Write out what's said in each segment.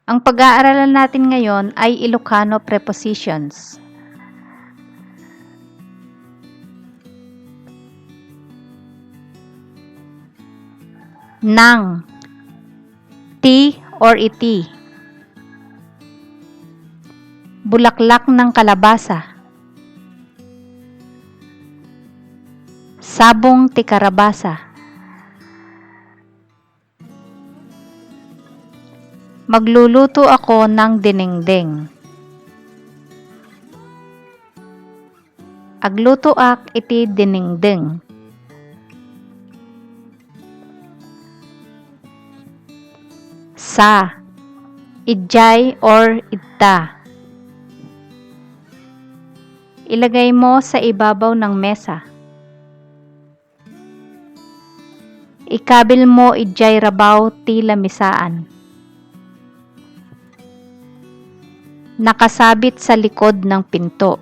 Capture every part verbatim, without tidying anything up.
Ang pag-aaralan natin ngayon ay Ilocano prepositions. Nang, ti or iti. Bulaklak ng kalabasa. Sabong ti karabasa. Magluluto ako ng dinengdeng. Aglutoak iti dinengdeng. Sa, idiay or idta. Ilagay mo sa ibabaw ng mesa. Ikabil mo idiay rabaw ti lamisaan. Nakasabit sa likod ng pinto.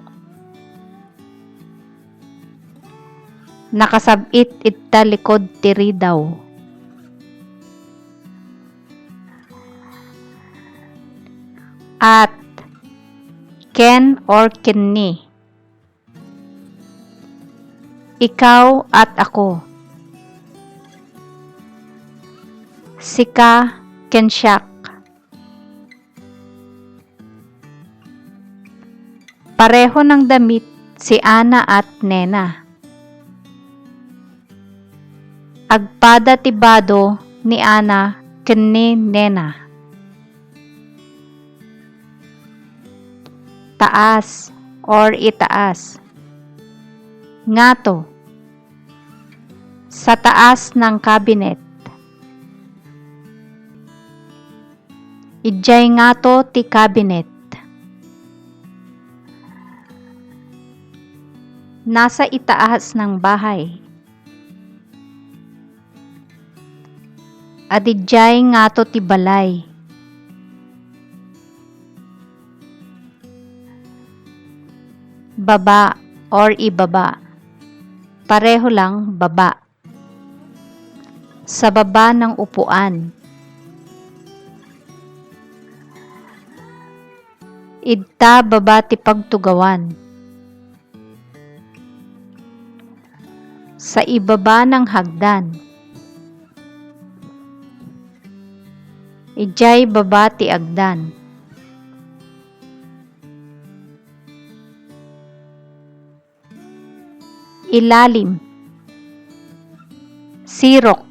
Nakasab-it ita likod ti ridaw. At, ken or kenni. Ikaw at ako. Sika ken siak. Pareho ng damit si Ana at Nena. Agpada ti bado ni Ana ken ni Nena. Taas or itaas. Ngato. Sa taas ng kabinet. Idiay ngato ti kabinet. Nasa itaas ng bahay. Adidiay ngato ti balay. Baba or ibaba. Pareho lang, baba. Sa baba ng upuan. Idta baba ti pagtugawan. Sa ibaba ng hagdan. Idiay baba ti agdan. Ilalim. Sirok.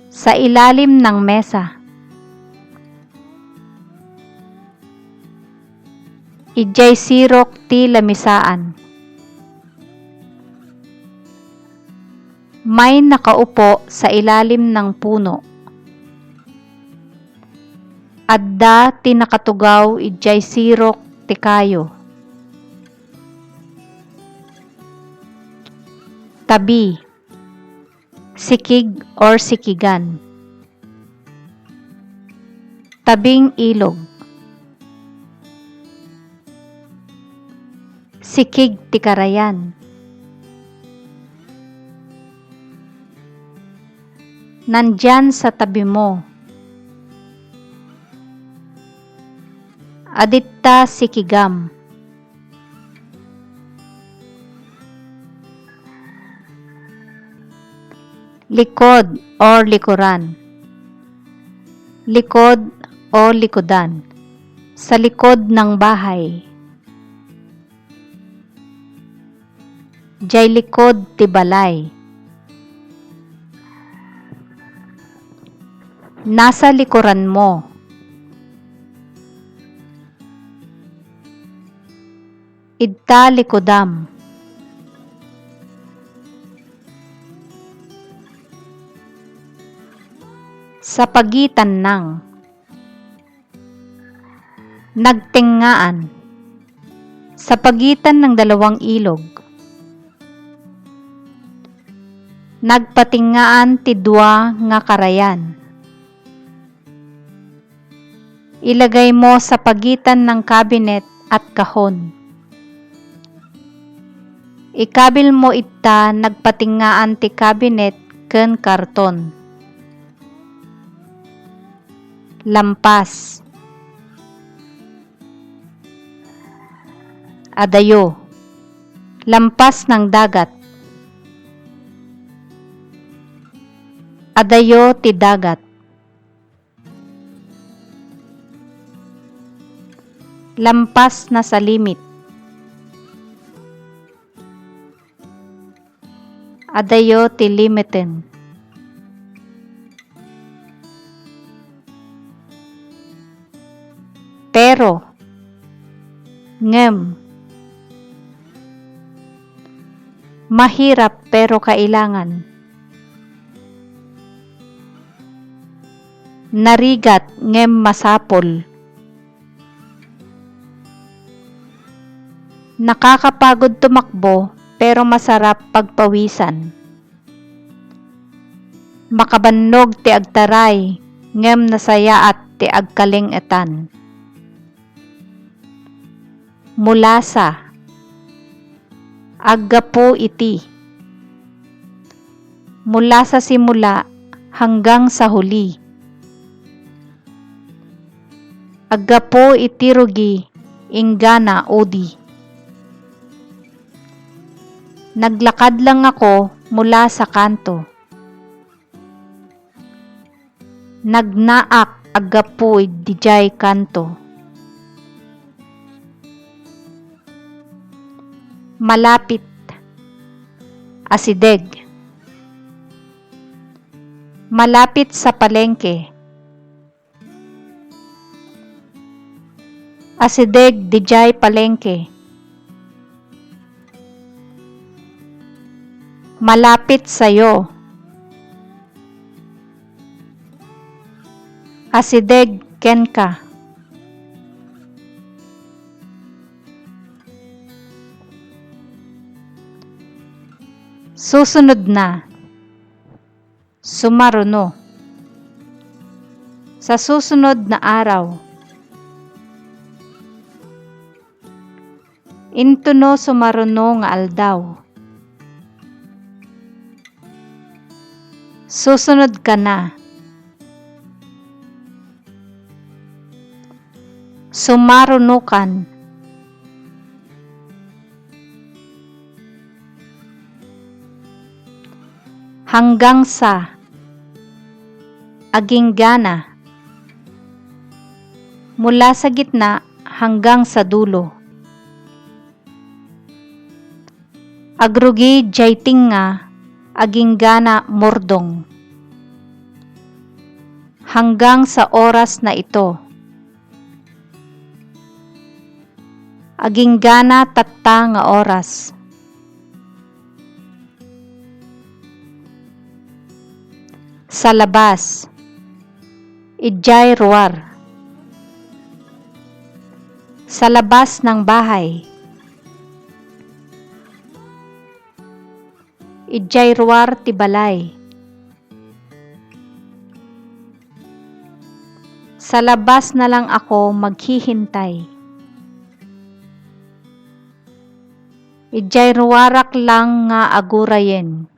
Sa ilalim ng mesa. Idiay sirok ti lamisaan. May nakaupo sa ilalim ng puno. Adda ti nakatugaw idiay sirok ti kayo. Tabi. Sikig or sikigan. Tabing ilog. Sikig ti karayan. Nandiyan sa tabi mo. Aditta sikigam. Likod or likuran. Likod o likudan. Sa likod ng bahay. Diay likod ti balay. Nasa likuran mo. Idta likudam. Sa pagitan ng. Nagtengngaan. Sa pagitan ng dalawang ilog. Nagpatengngaan ti dua nga karayan. Ilagay mo sa pagitan ng kabinet at kahon. Ikabil mo ita nagpatengngaan ti kabinet ken karton. Lampas. Adayo. Lampas ng dagat. Adayo ti dagat. Lampas na salimit. Adayo ti limiten. Pero, ngem. Mahirap pero kailangan. Narigat ngem masapul. Nakakapagod tumakbo, pero masarap pagpawisan. Makabannog ti agtaray, ngem nasayaat ti agkaling-etan. Mulasa. Aggapu iti. Mula sa simula hanggang sa huli. Aggapu iti rugi, inggana udi. Naglakad lang ako mula sa kanto. Nagnaak aggapu idiay kanto. Malapit. Asideg. Malapit sa palengke. Asideg didiay palengke. Malapit sayo. Asideg kenka. Susunod na. Sumaruno. Sa susunod na araw. Intono sumaruno nga aldaw. Susunod ka na. Sumarunokan. Hanggang sa. Aginggana. Mula sa gitna hanggang sa dulo. Agrugi diay tengnga, aginggana murdong. Hanggang sa oras na ito. Aginggana tatta nga oras. Sa labas. Idiay ruar. Sa labas ng bahay. Idiay ruar ti balay. Sa labas na lang ako maghihintay. Idiay ruarak lang nga agurayen.